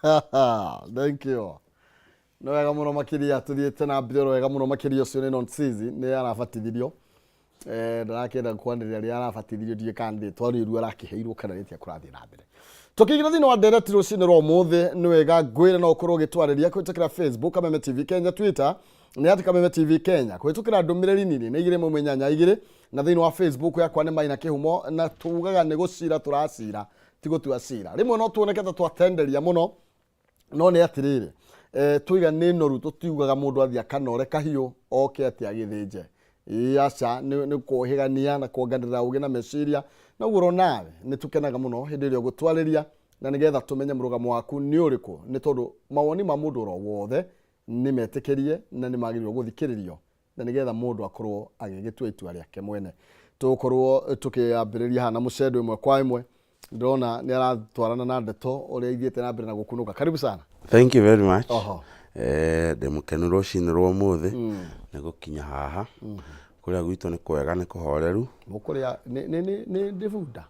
Thank you. Nĩ wega mũno makĩria, tũthiĩte na mbere oro wega mũno makĩria. Ũcio nĩ Nonsizi, nĩ arabatithirio. Ndarakĩenda kwanĩrĩra rĩrĩa arabatithirio, ndiũĩ kana nĩ rĩtwa rĩũru arakĩheirwo kana rĩtia kũrathiĩ na mbere. Tũkĩingĩra thĩinĩ wa ndereti rũcinĩ rwa ũmũthĩ, nĩ wega ngwĩre no ũkorwo ũgĩtwarĩria kũhĩtũkĩra Facebook Kameme TV Kenya, Twitter nĩ at Kameme TV Kenya, kũhĩtũkĩra ndũmĩrĩri nini nĩ 218 2, na thĩinĩ wa Facebook yakwa nĩ Maina Kĩhumo. Na tugaga nĩ gũcira tũracira, ti gũtua cira. Rĩmwe no tuoneke ta twatenderia mũno, no nĩ atĩrĩrĩ, tuiga nĩ noru, tũtiugaga mũndũ athiĩ akanore kahiũ oke atĩ agĩthĩnje. Ĩĩ aca, nĩ kũhĩgania na kuonganĩrĩra ũgĩ na meciria. Na ũguo nawe nĩ tũkenaga mũno hĩndĩ ĩrĩa ũgũtwarĩria, na nĩgetha tũmenye mũrũgamo waku nĩ ũrĩkũ, nĩ tondũ mawoni ma mũndũ oro wothe nĩ metĩkĩrie na nĩ magĩrĩirwo gũthikĩrĩrio, na nĩgetha mũndũ akorwo agĩgĩtua itua rĩake mwene. Tũgũkorwo tũkĩambĩrĩria haha na mũcendo ĩmwe kwa ĩmwe. Ndĩrona nĩ aratwarana na ndeto ũrĩa ithiĩte na mbere na gũkunũka. Karibu sana. Thank you very much. Oho. Ndĩ mũkenu rũcinĩ rwa ũmũthĩ nĩ gũkinya haha. Kũrĩa gwitũ nĩ kwega, nĩ kũhoreru. Mũkũrĩa nĩ ndĩ bunda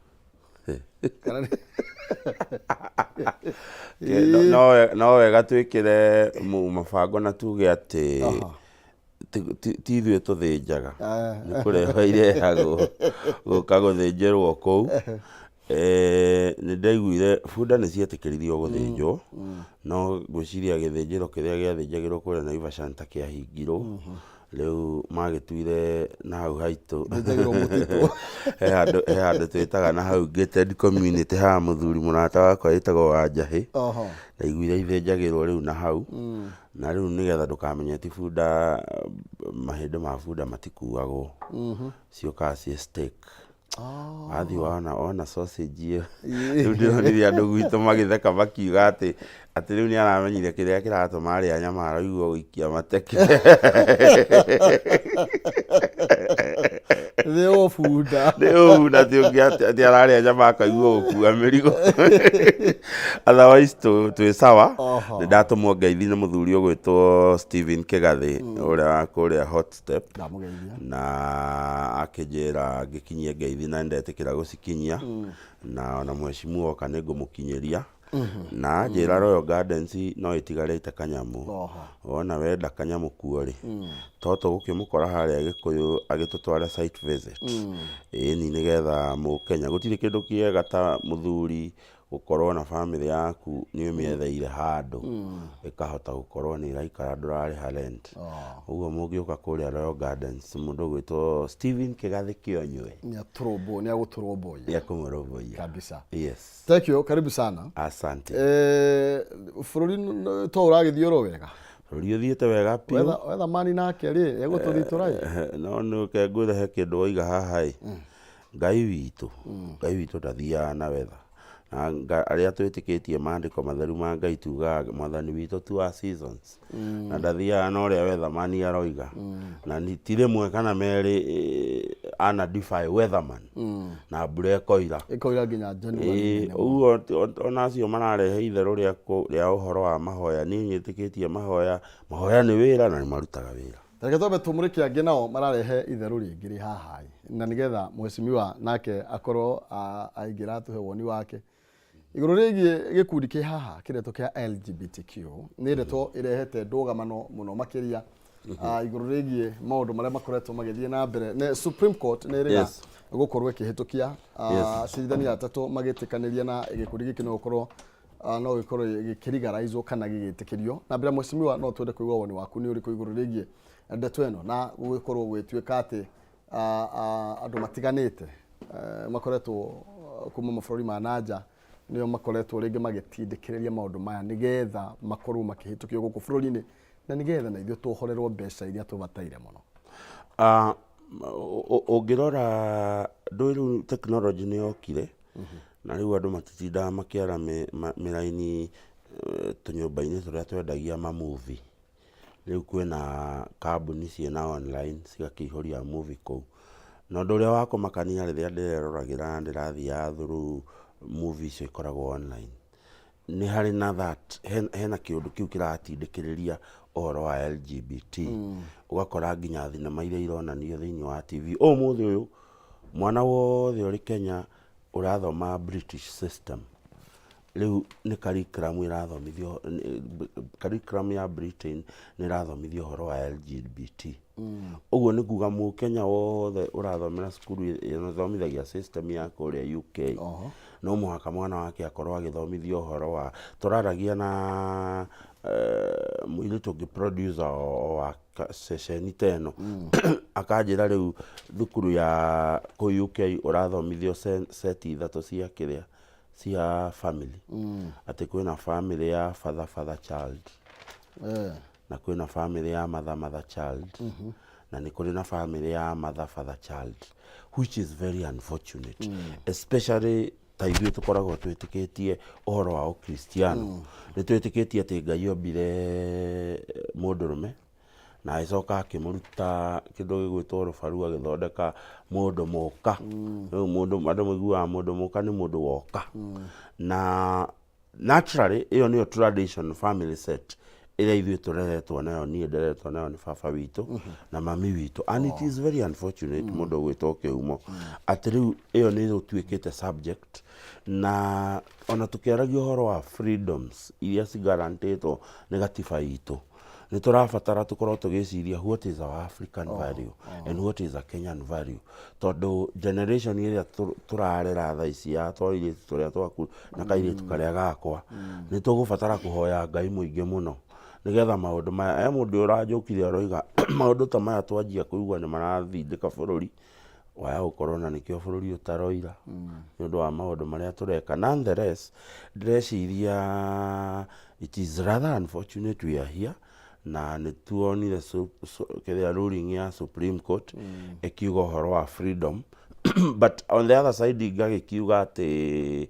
kana No wega twĩkĩre mũbango na tuge atĩ ti ithuĩ tũthĩnjaga, nĩ kũrehwo irehagwo gũka gũthĩnjĩrwo kũu. Nĩ ndaiguire bunda nĩ cietĩkĩririo gũthĩnjwo, no ngwĩciria gĩthĩnjĩro kĩrĩa gĩathĩnjagĩrwo kũrĩa Naivasha nĩ ta kĩahingirwo. Rĩu magĩtuire na hau haitũ. Thĩnjagĩrwo mũtitũ. He handũ twĩtaga na hau gated community haha, mũthuri mũrata wakwa wĩtagwo Wanjahĩ. Ndaiguire ithĩnjagĩrwo rĩu na hau. Na rĩu nĩgetha ndũkamenye ti bunda, mahĩndĩ ma bunda matikuagwo, ciũkaga ciĩ steak. Wathiĩ wona sausage ĩyo. Rĩu ndĩronire andũ gwitũ magĩtheka makiuga atĩ rĩu nĩ aramenyire kĩrĩa kĩratũma arĩa nyama araigua gũikia mateke. Nĩ ũbunda. Nĩ ũbunda, ti ũngĩ atĩ ararĩa nyama akaigua gũkua mĩrigo. Otherwise twĩ sawa. Nĩ ndatũmwo ngeithi nĩ mũthuri ũgwĩtwo Stephen Kĩgathĩ, ũrĩa wa kũrĩa Hot Step. Ndamũgeithia. Na akĩnjĩra ngĩkinyie ngeithi, na nĩndetĩkĩra gũcikinyia, na ona mheshimiwa oka nĩ ngũmũkinyĩria. Na anjĩra Royal Gardens no ĩtigarĩte kanyamũ. Wona wenda kanyamũ kuo rĩ, to tũgũkĩmũkora harĩa Gĩkũyũ agĩtũtwara site visit. Ĩni, nĩgetha mũkenya, gũtirĩ kĩndũ kĩega ta mũthuri gũkorwo na bamĩrĩ yaku nĩ ũmĩetheire handũ ĩkahota gũkorwo nĩ ĩraikara, ndũrarĩha rent. Ũguo mũngĩũka kũrĩa Royal Gardens, mũndũ ũgwĩtwo Stephen Kĩgathĩ Kĩonywe Nĩ agũtũrũmbũiya. Nĩ akũmũrũmbũiya. Kabisa. Yes. Thank you, karibu sana. Asante. Bũrũri to ũragĩthiĩ oro wega? Bũrũri ũthiĩte wega biũ. Wetha mani nake rĩ, egũtũthitũra ĩ. No nĩ ũke ngwĩre he kĩndũ waiga haha ĩ. Ngai witũ, Ngai witũ ndathiaga na wetha. Na arĩa twĩtĩkĩtie maandĩko matheru ma Ngai tugaga mwathani witũ ti wa seasons. Na ndathiaga na ũrĩa weatherman aroiga. Na ti rĩmwe kana merĩ ana defy weatherman. Na mbura ĩkoira. Ĩkoira nginya January. Ĩĩ, ũguo ona acio mararehe itherũ rĩa ũhoro wa mahoya, niĩ nyĩtĩkĩtie mahoya, mahoya nĩ wĩra na nĩ marutaga wĩra. Reke twambe tũmũrĩke angĩ nao mararehe itherũ rĩngĩ rĩ haha ĩ, na nĩgetha mheshimiwa nake akorwo aingĩra atũhe woni wake igũrũ rĩgiĩ gĩkundi kĩ haha kĩretwo kĩa LGBTQ. Nĩ ndeto ĩrehete ndũgamano mũno makĩria igũrũ rĩgiĩ maũndũ marĩa makoretwo magĩthiĩ na mbere. Nĩ Supreme Court nĩ ĩrĩga gũkorwo ĩkĩhĩtũkia acirithania atatũ magĩtĩkanĩria na gĩkundi gĩkĩ no gũkorwo no gĩkorwo gĩkĩrigaraizwo kana gĩgĩtĩkĩrio. Na mbere, mheshimiwa, no twende kũigua woni waku nĩ ũrĩkũ igũrũ rĩgiĩ ndeto ĩno, na gũgĩkorwo gũgĩtuĩka atĩ andũ matiganĩte makoretwo kuma mabũrũri ma nanja nĩo makoretwo rĩngĩ magĩtindĩkĩrĩria maũndũ maya nĩgetha makorwo makĩhĩtũkio gũkũ bũrũri-inĩ, na nĩgetha na ithuĩ tuohorerwo mbeca iria tũbataire mũno. Ũngĩrora ndũĩ rĩu technology nĩ yokire, na rĩu andũ matitindaga makĩara mĩraini tũnyũmba-inĩ tũrĩa twendagia ma movie. Rĩu kwĩna kambuni ciĩna online cigakĩihũria movie kũu. Na ũndũ ũrĩa wa kũmakania rĩrĩa ndĩreroragĩra na ndĩrathiaga through movie icio ikoragwo online, nĩ harĩ na that hena kĩũndũ kĩu kĩratindĩkĩrĩria ũhoro wa LGBT. Ũgakora nginya thinema iria ironanio thĩinĩ wa TV. Ũmũthĩ ũyũ mwana wothe ũrĩ Kenya ũrathoma British system. Rĩu nĩ curriculum ĩrathomithio, curriculum ya Britain nĩ ĩrathomithio ũhoro wa LGBT. Ũguo nĩ kuga mũkenya wothe ũrathomera cukuru ĩthomithagia system ya kũrĩa UK, no mũhaka mwana wake akorwo agĩthomithio ũhoro wa, tũraragia na mũirĩtu ũngĩ producer wa ceceni ta ĩno, akanjĩra rĩu thukuru ya kũu UK ũrathomithio seti ithatũ cia kĩrĩa, cia family. Atĩ kwĩna family ya father father child, na kwĩna family ya mother mother child, na nĩ kũrĩ na family ya mother father child, which is very unfortunate, especially ta ithuĩ tũkoragwo twĩtĩkĩtie ũhoro wa ũkristiano. Nĩ twĩtĩkĩtie atĩ Ngai ombire mũndũrũme na agĩcoka akĩmũruta kĩndũ gĩgwĩtwo rũbaru, agĩthondeka mũndũ mũka. Rĩu mũndũ, andũ maiguaga mũndũ mũka nĩ mũndũ woka, na naturally ĩyo nĩyo tradition family set ĩrĩa ithuĩ tũreretwo nayo. Niĩ nderetwo nayo nĩ baba witũ na mami witũ, and it is very unfortunate, mũndũ ũgwĩtwo kĩhumo, atĩ rĩu ĩyo nĩ ĩtuĩkĩte subject. Na ona tũkĩaragia ũhoro wa freedoms iria cigarantĩtwo nĩ gatiba itũ, nĩ tũrabatara tũkorwo tũgĩciria what is our African value and what is a Kenyan value, tondũ generation ĩrĩa tũrarera thaa ici ya twairĩtu tũrĩa twaku na kairĩtu karĩa gakwa, nĩ tũgũbatara kũhoya Ngai mũingĩ mũno nĩgetha maũndũ maya, e mũndũ ũranjũkire aroiga maũndũ ta maya twanjia kũigua nĩ marathindĩka bũrũri waya gũkorwo, na nĩkĩo bũrũri ũtaroira nĩ ũndũ wa maũndũ marĩa tũreka. Nonetheless, ndĩreciria it is rather unfortunate we are here, na nĩ tuonire kĩrĩa ruling ya Supreme Court ĩkiuga ũhoro wa freedom, but on the other side ngagĩkiuga atĩ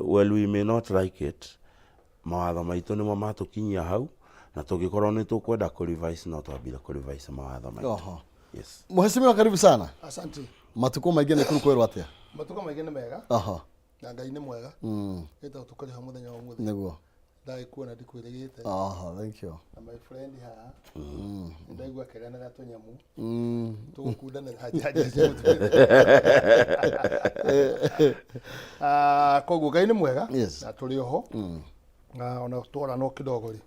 well, we may not like it, mawatho maitũ nĩmo matũkinyia hau, na tũngĩkorwo nĩ tũkwenda kũ revise, no twambire kũ revise mawatho maitũ. Yes. Mheshimiwa, karibu sana. Asante. Matukũ maingĩ nĩ kuru kwĩrwo atĩa? Matukũ maingĩ nĩ mega na Ngai nĩ mwega. Ĩtagwo tũkarĩha mũthenya wa ũmũthĩ. Ndagĩkuona ndikwĩrĩgĩte. Thank you. Na my friend haha. Nĩndaigua akĩrĩanĩra tũnyamũ. Tũgũkundanĩra haja cia mũtwe. Ah, koguo Ngai nĩ mwega na tũrĩ oho. Na ona tworanwo kidogo rĩ,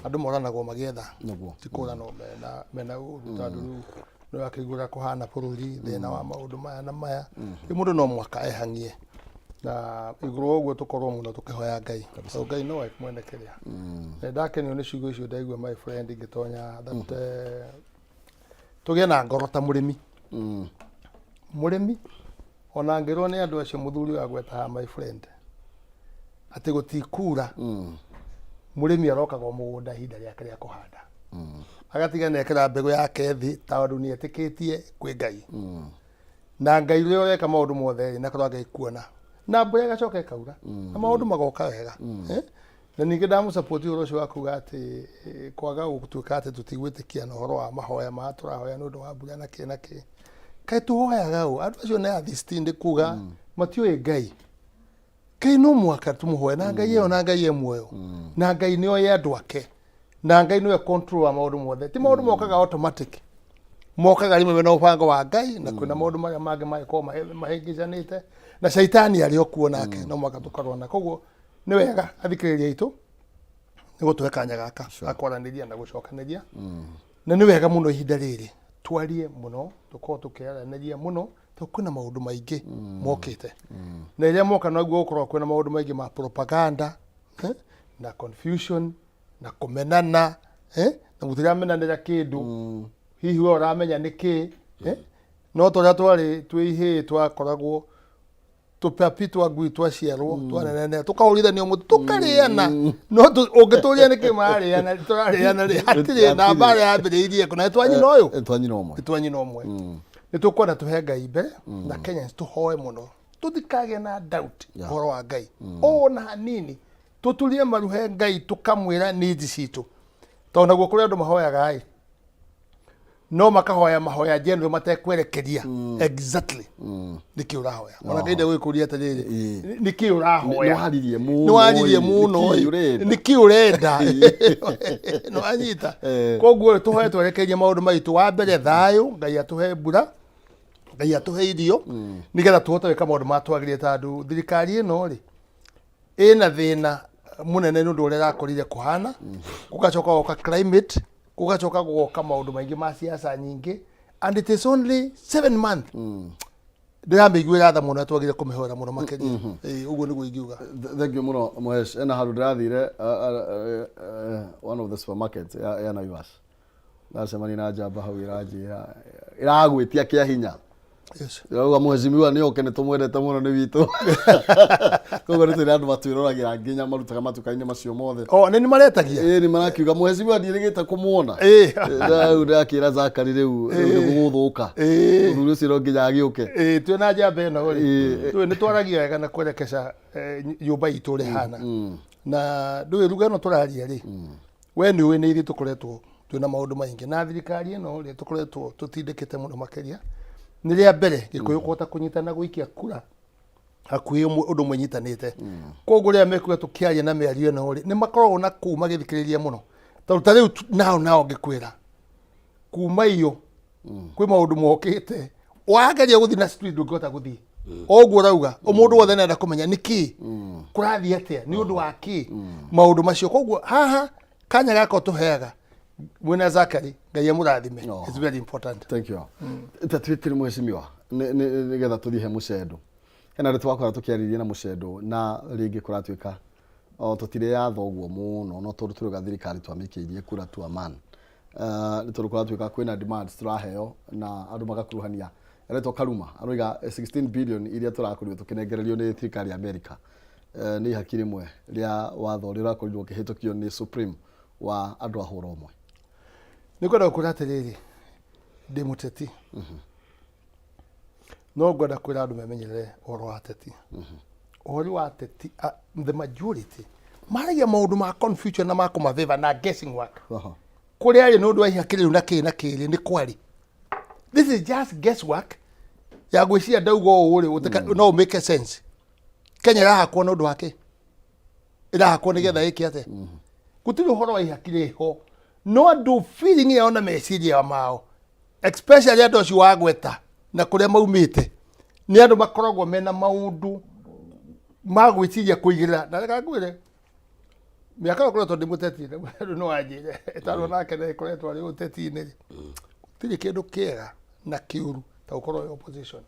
andũ moranagwo magĩetha, ti kũranwo mena ũru, tondũ rĩu nĩ wakĩigua ũrĩa kũhana bũrũri, thĩna wa maũndũ maya na maya, rĩu mũndũ no mũhaka ehang'ie na igũrũ wa ũguo tũkorwo mũno tũkĩhoya Ngai, tondũ Ngai nowe mwene kĩrĩa. Na ndakenio nĩ ciugo icio ndaigua my friend ngĩtonya that tũgĩe na ngoro ta mũrĩmi. Mũrĩmi ona angĩrwo nĩ andũ acio mũthuri wa gweta haha, my friend, atĩ gũtikura, mũrĩmi arokaga o mũgũnda ihinda rĩake rĩa kũhanda, agatiga nekĩra mbegũ yake thĩ, tondũ nĩ etĩkĩtie kwĩ Ngai, na Ngai ũrĩa ũreka maũndũ mothe rĩ, na korwo Ngai kuona na mbura ĩgacoka ĩkaura na maũndũ magoka wega. Eh? Na ningĩ ndamũsupport ũhoro ũcio wa kuga atĩ kwaga gũtuĩka atĩ tũtigwĩtĩkia na ũhoro wa mahoya ma tũrahoya nĩ ũndũ wa mbura na kĩ na kĩ. Kaĩ tũhoyaga ũ? Andũ acio nĩ atheist, ndĩ kuga matiũĩ Ngai. Ngai no mũhaka tũmũhoe, na Ngai ĩyo, na Ngai e muoyo, na Ngai nĩ oĩ andũ ake, na Ngai nĩwe control wa maũndũ mothe. Ti maũndũ mokaga automatic, mokaga rĩmwe mena mũbango wa Ngai, na kwĩna maũndũ marĩa mangĩ mangĩkorwo mahĩngĩcanĩte, na caitani arĩ o kuo nake, no mũhaka tũkarũa na. Koguo nĩ wega athikĩrĩria aitũ nĩ gũtũhe kanya gaka ga kwaranĩria na gũcokanĩria, na nĩ wega mũno ihinda rĩrĩ twarie mũno, tũkorwo tũkĩaranĩria mũno, tondũ kwĩna maũndũ maingĩ mokĩte, na rĩrĩa moka noguo gũkorwo kwĩna maũndũ maingĩ ma propaganda, na confusion na kũmenana, na mũtiramenanĩra kĩndũ, hihi we ũramenya nĩ kĩ, eh? No tũrĩa twarĩ twĩ ihĩĩ twakoragwo tũpapi twa ngui twaciarwo twanenene tũkahũrithanio mũtĩ tũkarĩana, no ũngĩtũria nĩkĩ mararĩana, tũrarĩana rĩ, hatirĩ na mbara yambĩrĩirie kũ na nĩ twa nyina ũyũ. Twa nyina ũmwe. Nĩ twa nyina ũmwe. Nĩ tũkwenda tũhe Ngai mbere na Kenyans tũhoe mũno, tũtikagĩe na doubt ũhoro wa Ngai ona hanini, tũturie maru he Ngai, tũkamwĩra needs citũ, tondũ naguo kũrĩ andũ mahoyaga ĩ no makahoya mahoya general matekwerekeria exactly nĩkĩ ũrahoya. Ona Ngai ndegũgĩkũria atĩrĩrĩ, nĩkĩ ũrahoya? Nĩwaririe mũno. Nĩwaririe ĩ, mũno. Nĩkĩ ĩ, ũrenda? Nĩkĩ ũrenda? Nĩwanyita? Koguo tũhoe twerekerie maũndũ maitũ, wa mbere thayũ, Ngai atũhe mbura, Ngai atũhe irio, nĩgetha tũhote gwĩka maũndũ marĩa twagĩrĩire, tondũ thirikari ĩno rĩ Ĩna thĩna mũnene nĩ ũndũ ũrĩa ĩrakorire kũhana, gũgacoka goka climate, gũgacoka gũgoka maũndũ maingĩ ma siasa nyingĩ, and it is only 7 months. Ndĩramĩiguĩra tha mũno na twagire kũmĩhoera mũno makĩria. Ĩĩ, ũguo nĩguo ingiuga. Thank you mũno, Mũhesh. Ena handũ ndĩrathire, one of the supermarkets ya Naivas, ndacemania na njamba hau ĩranjĩra ĩragwĩtia kĩa hinya. Ĩrauga mheshimiwa nĩ oke, nĩ tũmwendete mũno, nĩ witũ. Koguo nĩ twĩna andũ matwĩroragĩra nginya marutaga matuka-inĩ macio mothe. O nĩ maretagia. Ĩĩ, nĩ marakiuga mheshimiwa ndiĩrĩgĩte kũmuona. Rĩu ndakĩra Zakari rĩu rĩu nĩ gũgũthũka. Mũthuri ũcio no nginya agĩũke. Ĩĩ, twĩna njamba ĩno rĩ, tũĩ nĩ twaragia wega na kwerekeca nyũmba itũ ũrĩa ĩhana, na ndũĩ ruga ĩno tũraria rĩ, we nĩ ũĩ nĩ ithuĩ tũkoretwo twĩna maũndũ maingĩ na thirikari ĩno rĩ, tũkoretwo tũtindĩkĩte mũno makĩria. Nĩ rĩa mbere Gĩkũyũ kũhota kũnyitana gũikia kura hakuhĩ ũndũ ũmwe nyitanĩte. Koguo rĩrĩa mekuga tũkĩaria na mĩario ĩno rĩ, nĩ makoragwo na kũu magĩthikĩrĩria mũno, tondũ ta rĩu nao nao ngĩkwĩra kuma iyo kwĩ maũndũ mokĩte, wageria gũthiĩ na street ndũngĩhota gũthiĩ. O ũguo ũrauga, o mũndũ wothe nĩarenda kũmenya nĩkĩ kũrathiĩ atĩa, nĩ ũndũ wa kĩ maũndũ macio. Koguo haha kanya gaka ũtũheaga mwĩna Zakari, Ngai amũrathime. Oh. It's very important. Thank you. Ta twĩtĩre mheshimiwa nĩgetha tũthiĩ he mũcendo. Hena andũ twakora tũkĩarĩria na mũcendo, na rĩngĩ kũratuĩka o tũtirĩ yatha ũguo mũno, no tondũ tũrauga thirikari twamĩikĩirie kura tu aman. Nĩ tondũ kũratuĩka kwĩna demands tũraheo na andũ magakuruhania. Aretwo Karuma aroiga 16 billion iria tũrakorirwo tũkĩnengererio nĩ thirikari ya America, nĩ ihaki rĩmwe rĩa watho ũrĩa ũrakorirwo ũkĩhĩtũkio nĩ Supreme wa andũ a hũra ũmwe. Nĩ ngwenda gũkwĩra atĩrĩrĩ, ndĩ mũteti, no ngwenda kwĩra andũ memenyerere ũhoro wa ateti. Ũhoro wa ateti, the majority maragia maũndũ ma confusion na ma kũmavĩva na guessing work. Kũrĩa arĩ nĩ ũndũ wa ihaki rĩu na kĩ na kĩrĩ nĩ kwarĩ, this is just guesswork ya gwĩciria ndauga ũũ rĩ, no make sense. Kenya ĩrahakwo nĩ ũndũ wa kĩ? Ĩrahakwo nĩgetha ĩke atĩa? Gũtirĩ ũhoro wa ihaki rĩho, no andũ feeling yao na meciria mao, especially andũ acio wagweta na kũrĩa maumĩte, nĩ andũ makoragwo mena maũndũ ma gwĩciria kũigĩrĩra. Na reka ngwĩre, mĩaka ĩyo ngoretwo ndĩ mũteti, andũ no anjĩre ĩtano nake nĩ ngoretwo arĩ ũteti-inĩ rĩ, gũtirĩ kĩndũ kĩega na kĩũru ta gũkorwo wĩ opposition.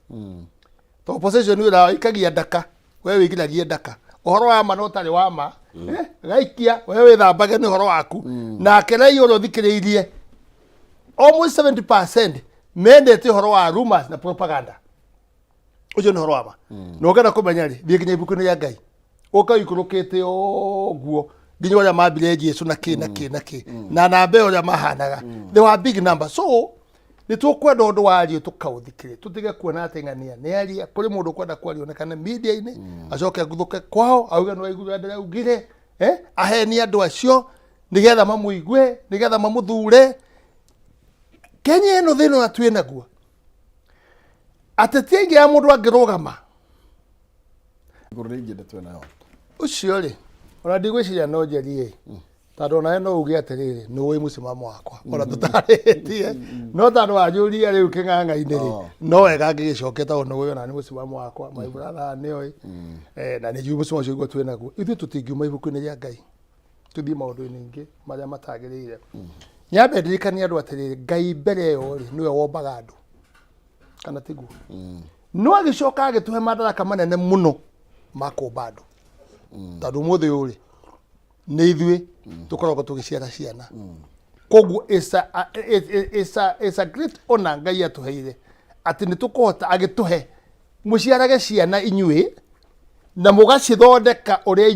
To opposition wĩra waikagia ndaka, we wĩgiragie ndaka ũhoro wa ma na ũtarĩ wa ma, gaikia we wĩthambage nĩ ũhoro waku. Nake raia ũrĩa ũthikĩrĩirie, almost 70% mendete ũhoro wa rumors na propaganda. Ũcio nĩ ũhoro wa ma. Na ũngĩenda kũmenya rĩ, thiĩ nginya ibuku-inĩ rĩa Ngai, ũka ũikũrũkĩte ũguo nginya ũrĩa mambire Jesu na kĩ na kĩ na kĩ na namba ĩyo ũrĩa mahanaga, they were big number. So nĩ tũkwenda ũndũ wario tũkaũthikĩrĩria, tũtige kuona atĩ ng'ania nĩ aria. Kũrĩ mũndũ ũkwenda kwaria onekane media-inĩ, acoke aguthũke kwao auge nĩ waiguire ndĩraugire, ahenie andũ acio nĩgetha mamũigue, nĩgetha mamũthure. Kenya ĩno thĩna ũrĩa twĩ naguo, ateti aingĩ ya mũndũ angĩrũgama Igũrũ rĩngĩ ndeto ĩno yothe. Ũcio rĩ, ona ndigwĩciria no njarie, tondũ onawe no uge atĩrĩrĩ, nĩ ũĩ mũsimamo wakwa ona tũtarĩtie, no tondũ wanjũria rĩu kĩng'ang'a-inĩ rĩ, no wega ngĩgĩcokia, tondũ nĩ ũĩ ona nĩ mũsimamo wakwa. My brother nĩ oĩ. Na nĩ njũĩ mũsimamo ũcio nĩguo twĩ naguo. Ithuĩ tũtingiuma ibuku-inĩ rĩa Ngai tũthiĩ maũndũ-inĩ ingĩ marĩa matagĩrĩire. Nyambe ndirikanie andũ atĩrĩrĩ, Ngai mbere ĩyo rĩ, nĩwe wombaga andũ, kana tiguo? No agĩcoka agĩtũhe madaraka manene mũno ma kũmba andũ, tondũ ũmũthĩ ũyũ rĩ, nĩ ithuĩ tũkoragwo tũgĩciara ciana. Koguo it's a great honor Ngai atũheire atĩ nĩ tũkũhota, agĩtũhe mũciarage ciana inyuĩ na mũgacithondeka ũrĩa inyuĩ.